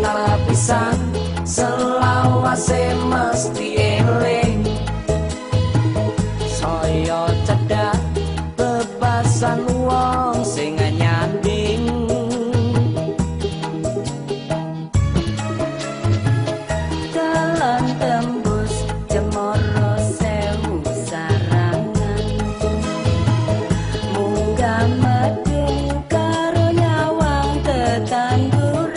Kenal pisan selawase mesti eling. Saya cedhak bebasan wong sing nyanding. Dalan tembus cemoro sewu sarangan, munggah medun karo nyawang tetanduran.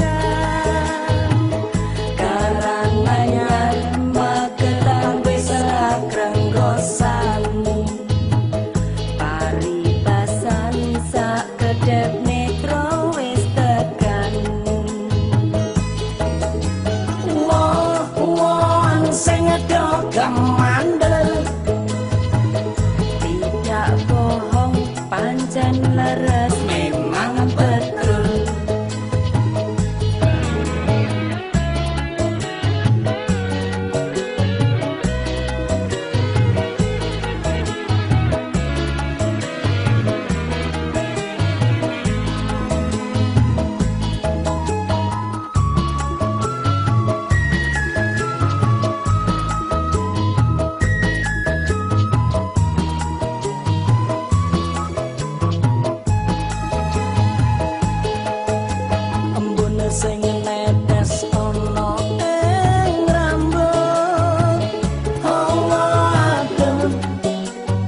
Karanganyar Magetan wis ora krenggosan, paribasan sak kedhep metro wis tekan. Wong-wong sing do kemandel, tidak bohong pancen leres memang betul. Embun sing netes ana ing rambut, hawa adem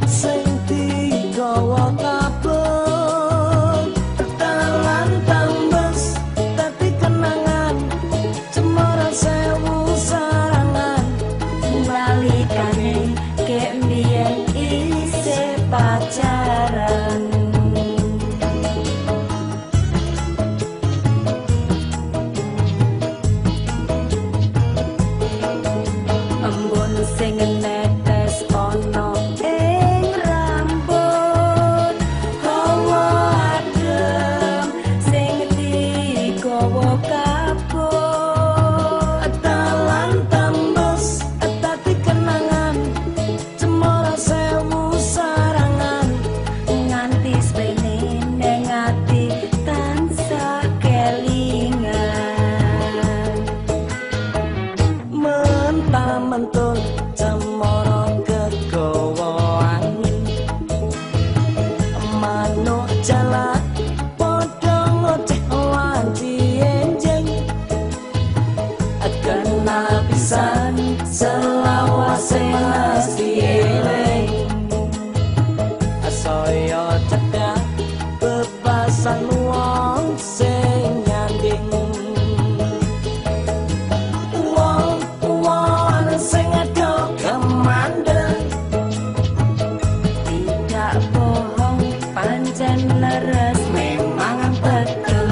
sing digawa kabut. Dalan tembus dadi kenangan, cemara sewu sarangan. Nalikane kek mbiyen isih pacaran. Embun sing netes ana ing rambut, hawa adem sing digawa kabut. Dalan tembus dadi kenangan, cemara sewu sarangan. Nganti sepene ning ati tansah kelingan. Mentah-mentul cemara kegawa angin, manuk jalak padha ngoceh wanci enjing. Kenal pisan selawase mesti eling. Saya cedhak bebasan wong sing nyanding. Wong-wong sing do kemandel, Tidak bohong pancen leres memang betul.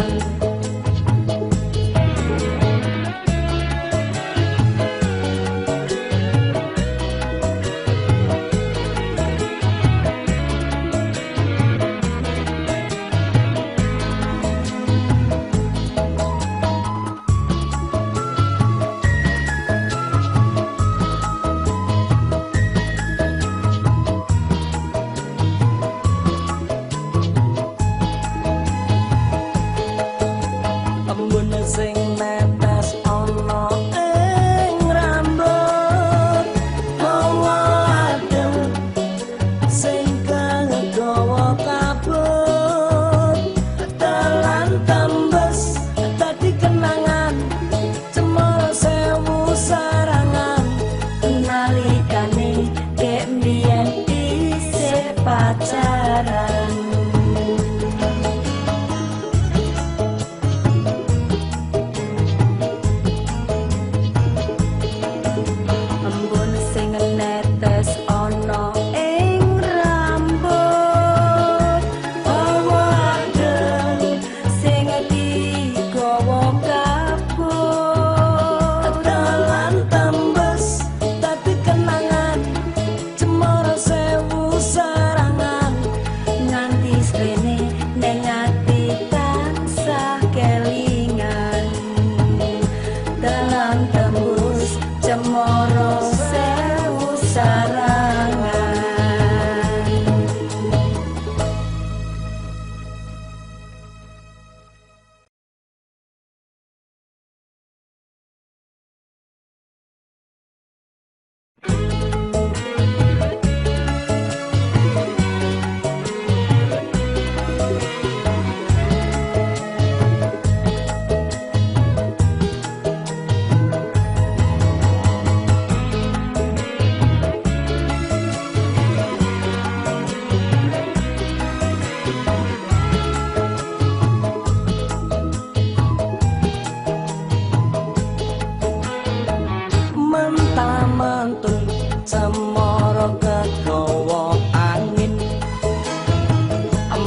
Mentah-mentul cemara kegawa angin.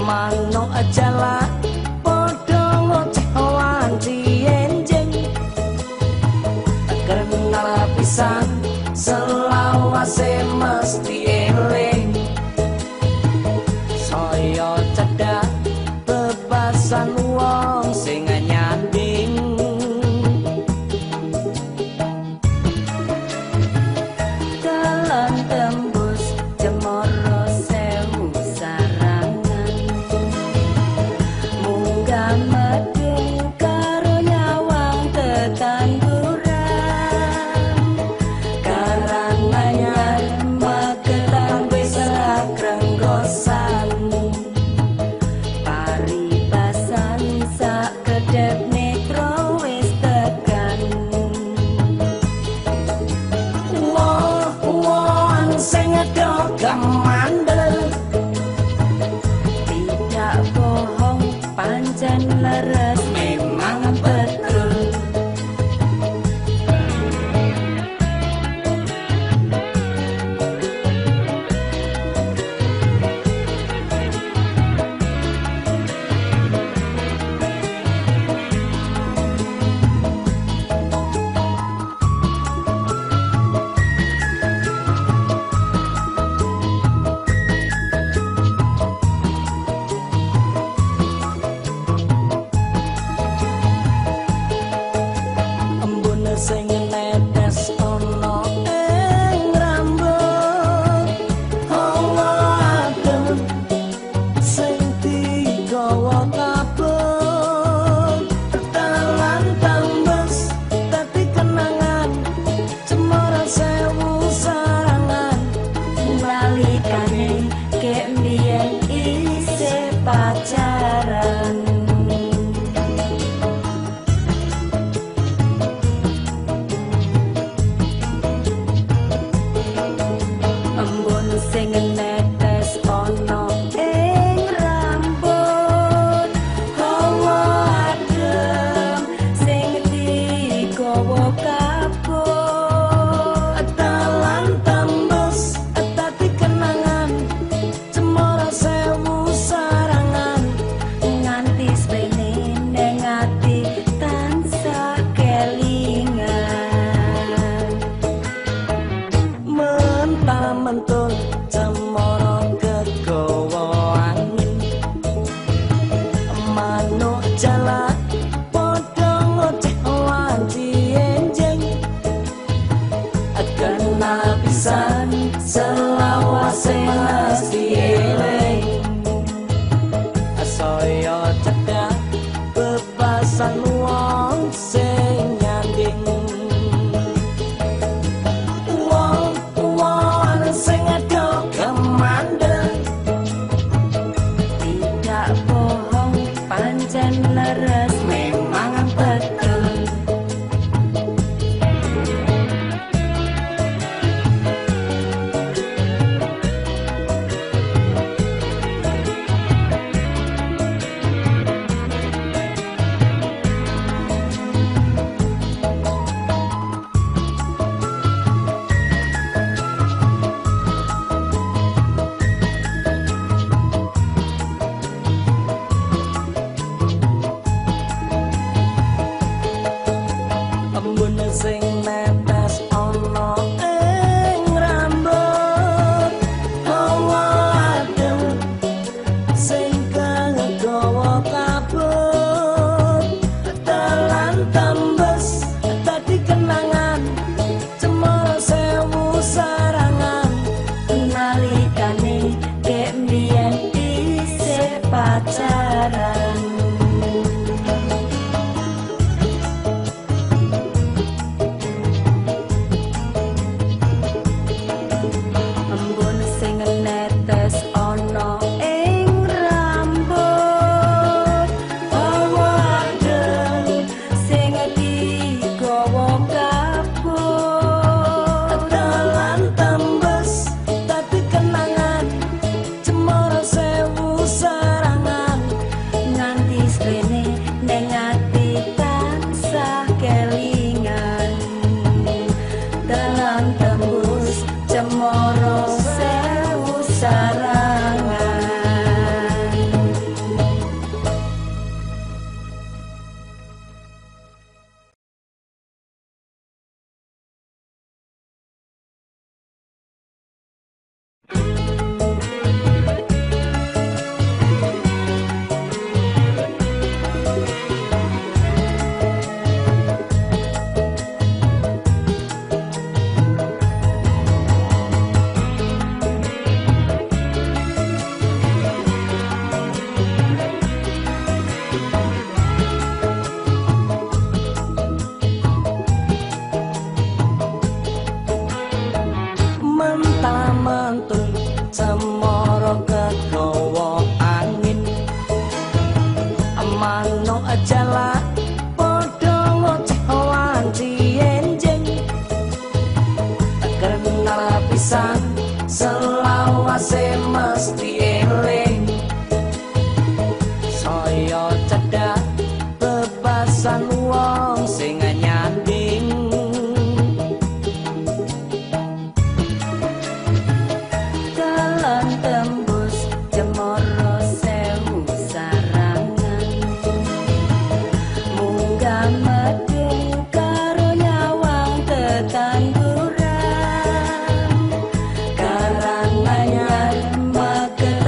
Manuk jalak padha ngoceh wanci enjing. Kenal pisan selawase mesti eling. Saya cedhak bebasan wong sing nyanding. Dalan tembus cemara sewu sarangan. Munggah medhun karo nyawang tetanduran. Karanganyar Magetan wis krenggosan. Paribasan sak kedhep netra wis tekan. Wong-wong sing do kemandel. Tidak bohong pancen leres memang betul. Embun sing netes ana ing rambut, hawa adem sing digawa kabut. Dalan tembus dadi kenangan, cemara sewu sarangan. Nalikane kek mbiyen isih pacaran. Embun sing netes ana ing rambut, hawa adem sing digawa kabut. Dalan tembus dadi kenangan, cemara sewu sarangan. Nganti spene ning ati tansah kelingan. Mentah-mentul cemara kegawa angin. Manuk jalak padha ngoceh wanci enjing. Kenal pisan selawase mesti eling. Saya cedhak bebasan wong sing nyanding. Wong-wong sing do kemandel. Tidak bohong pancen leres memang betul. Embun sing netes ana ing rambut, hawa adem sing kegawa kabut. Dalan tembus dadi kenangan, cemara sewu sarangan. Nalikane kek mbiyen isih pacaran. Pisan selawase mesti eling, saya cedhak bebasan wong sing nyanding. Dalan tembus cemoro sewu sarangan, munggah medun karo nyawang tetanduran. Karanganyar Magetan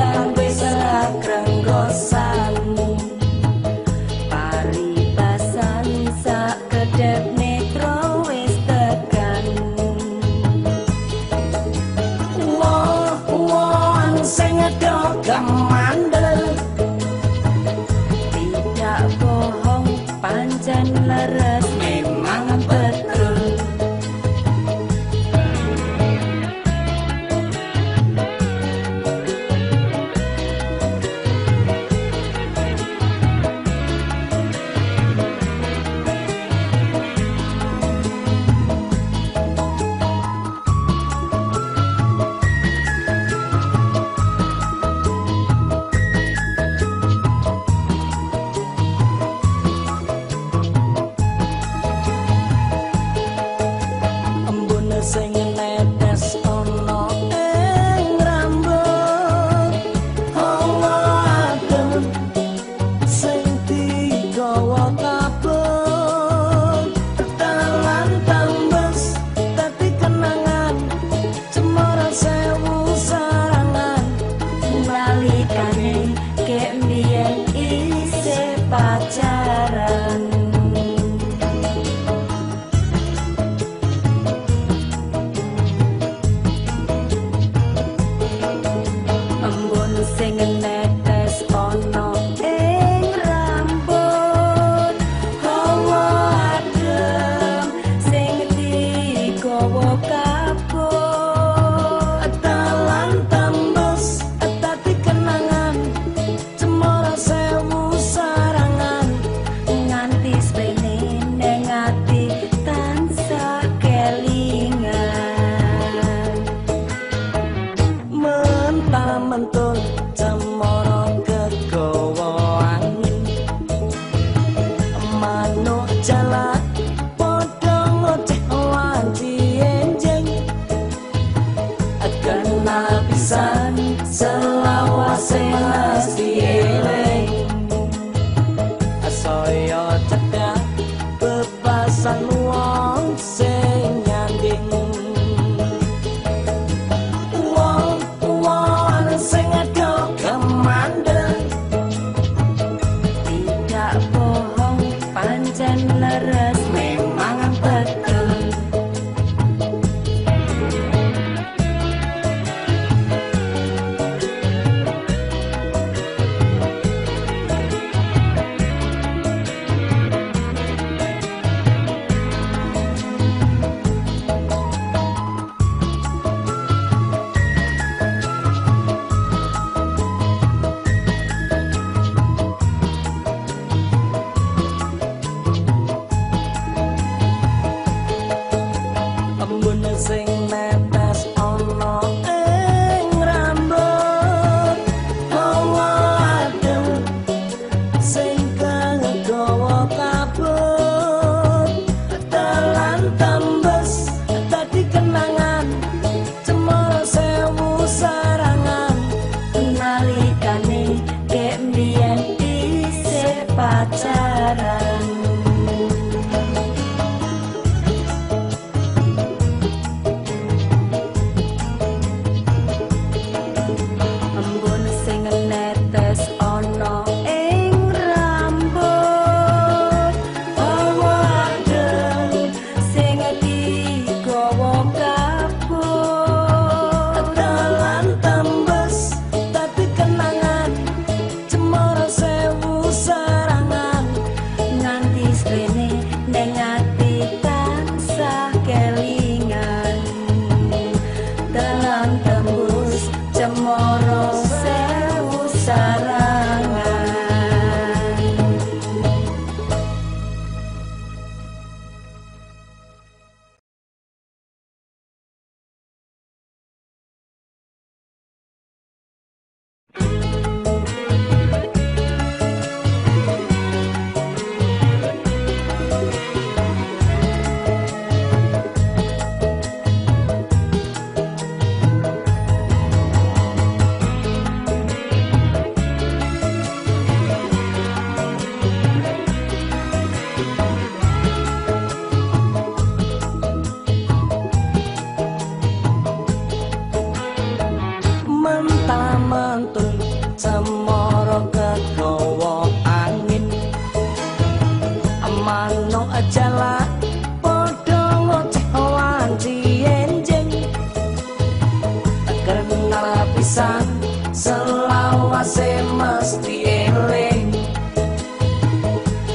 pisan selawase mesti eling.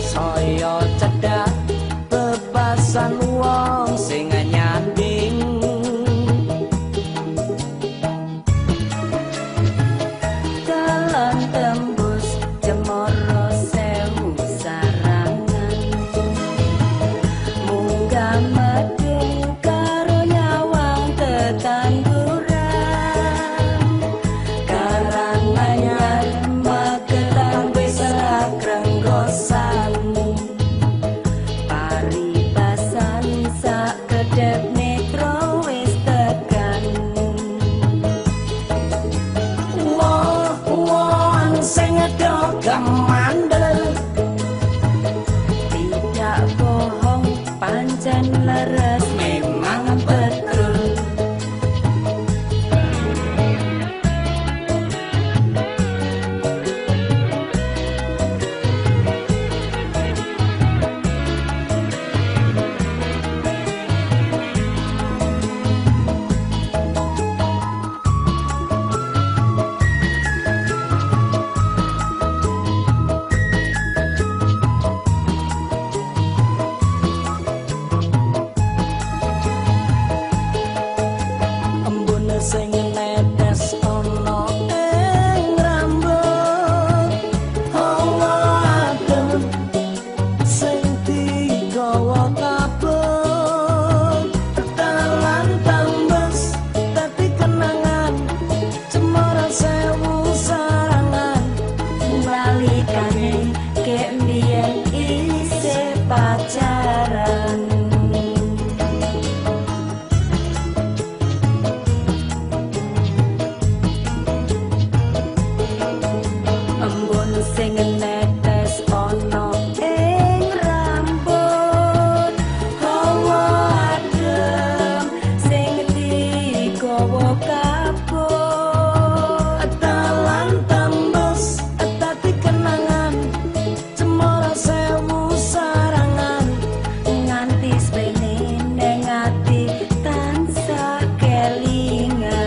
Saya cedhak bebasan wong sing nyanding. Dalan tembus cemara sewu sarangan, munggah medhun karo nyawang tetanduran. Karanganyar Magetan wis ora krenggosan, paribasan sak kedhep netra wis tekan. Wong-wong sing do kemandel, tidak bohong pancen leres memang betul. Embun sing netes ana ing rambut, hawa adem sing digawa kabut. Dalan tembus dadi kenangan, cemara sewu sarangan. Nalikane kek mbiyen isih pacaran. Embun sing netes ana ing rambut, hawa adem sing digawa kabut. Dalan tembus dadi kenangan, cemara sewu sarangan. Nganti sepene ning ati tansah kelingan.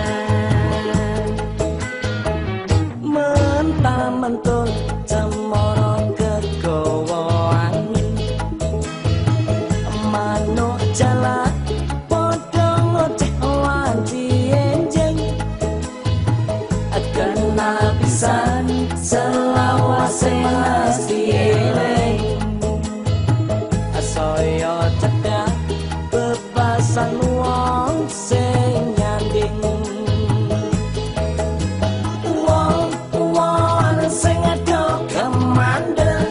Mentah-mentul cemara kegawa angin, manuk jalak padha ngoceh wanci enjing. Kenal pisan selawase mesti eling. Saya cedhak bebasan wong sing nyanding. Wong-wong sing do kemandel,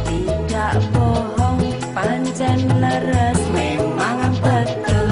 Tidak bohong pancen leres memang betul.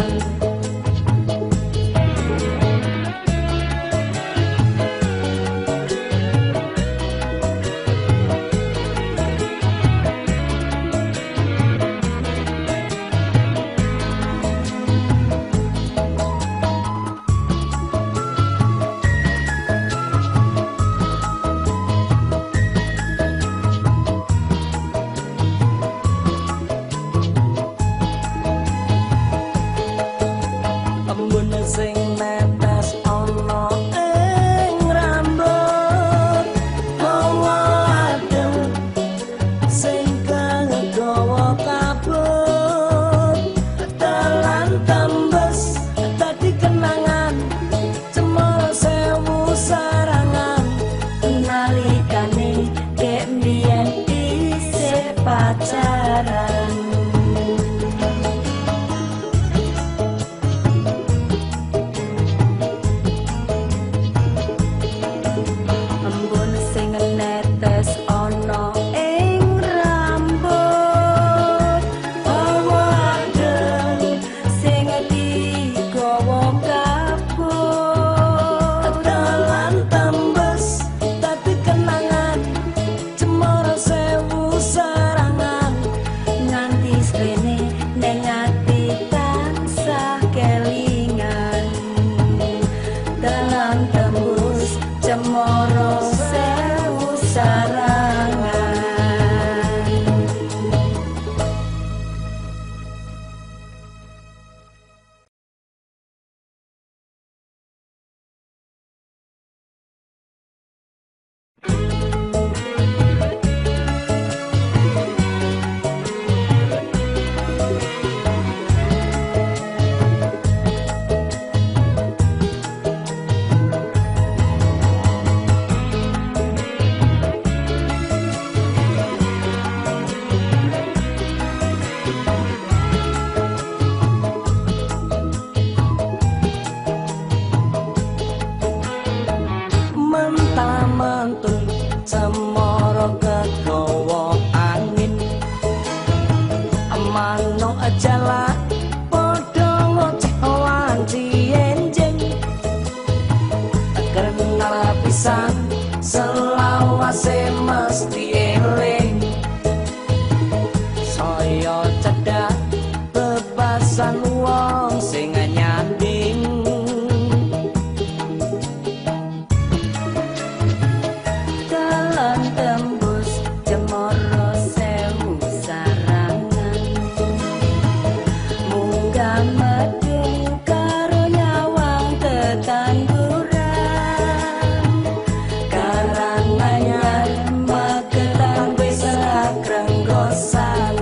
Ana jalak padha ngoceh wanci enjing, kenal pisan selawase mesti eling. Saya cedhak bebasan wong sing nyanding. Dalan tembus cemoro sewu sarangan, munggah medun karo nyawang tetanduran. Karanganyar Magetan wis krenggosan,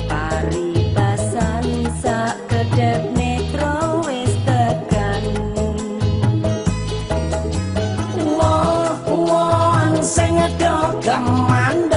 paribasan sak kedhep netro wis tekan. Wong sing do kemandel.